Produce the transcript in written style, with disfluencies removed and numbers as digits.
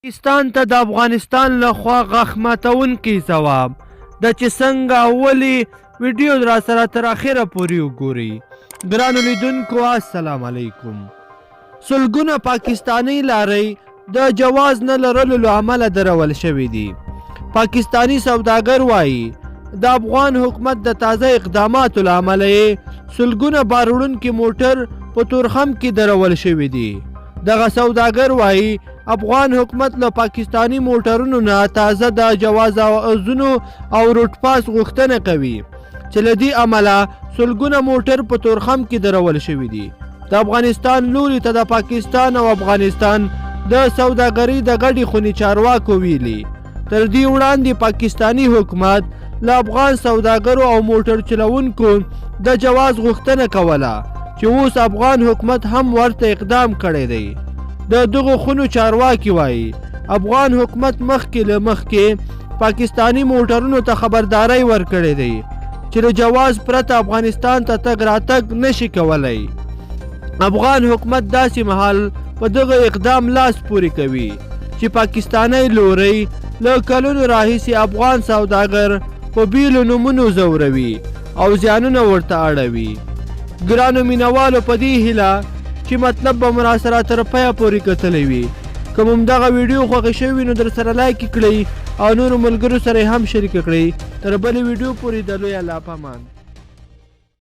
پاکستان ته د افغانستان له خوا غاښ ماتونکی ځواب د چې څنګه او ولې ویډیو راسره تر اخره پورې وګورئ. ګرانو لیدونکو السلام علیکم. سلګونه پاکستانۍ لارۍ د جواز نه لرلو له امله درول شوې دي. پاکستاني سوداګر وایي د افغان حکومت د تازه اقداماتو له امله یې سلګونه باروړونکي موټر په تورخم کې درول شوي دي. دغه سوداګر وایي افغان حکومت له پاکستاني موټرونو نه تازه د جوازونو او روټ پاس غوښتنه کوي چې له دې امله سلګونه موټر په تورخم کې درول شوي دي. د افغانستان لوري ته د پاکستان او افغانستان د سوداګرۍ د ګډې خونې چارواکو ویلي تر دې وړاندې پاکستاني حکومت له افغان سوداګرو او موټر چلوونکو د جواز غوښتنه کوله چې اوس افغان حکومت هم ورته اقدام کړی دی. د دغو خونو چارواکي وایي افغان حکومت مخکې له مخکې پاکستاني موټرونو ته خبرداری ورکړی دی چې له جواز پرته افغانستان ته تګ راتګ نشي کولی. افغان حکومت داسې مهال په دغه اقدام لاس پورې کوي چې پاکستاني لوری له کلونو راهیسې افغان سوداګر په بیلو نومونو ځوروي او زیانونه ورته اړوي. ګرانو مینوالو په دې هیله چې مطلب به مو راسره تر پایه پورې کتلی وي. که مو دغه ویډیو خوښه شوې وي نو درسره لایک کړئ او نورو ملګرو سره یې هم شریکه کړئ. تر بلې ویډیو پورې د لوی الله په امان.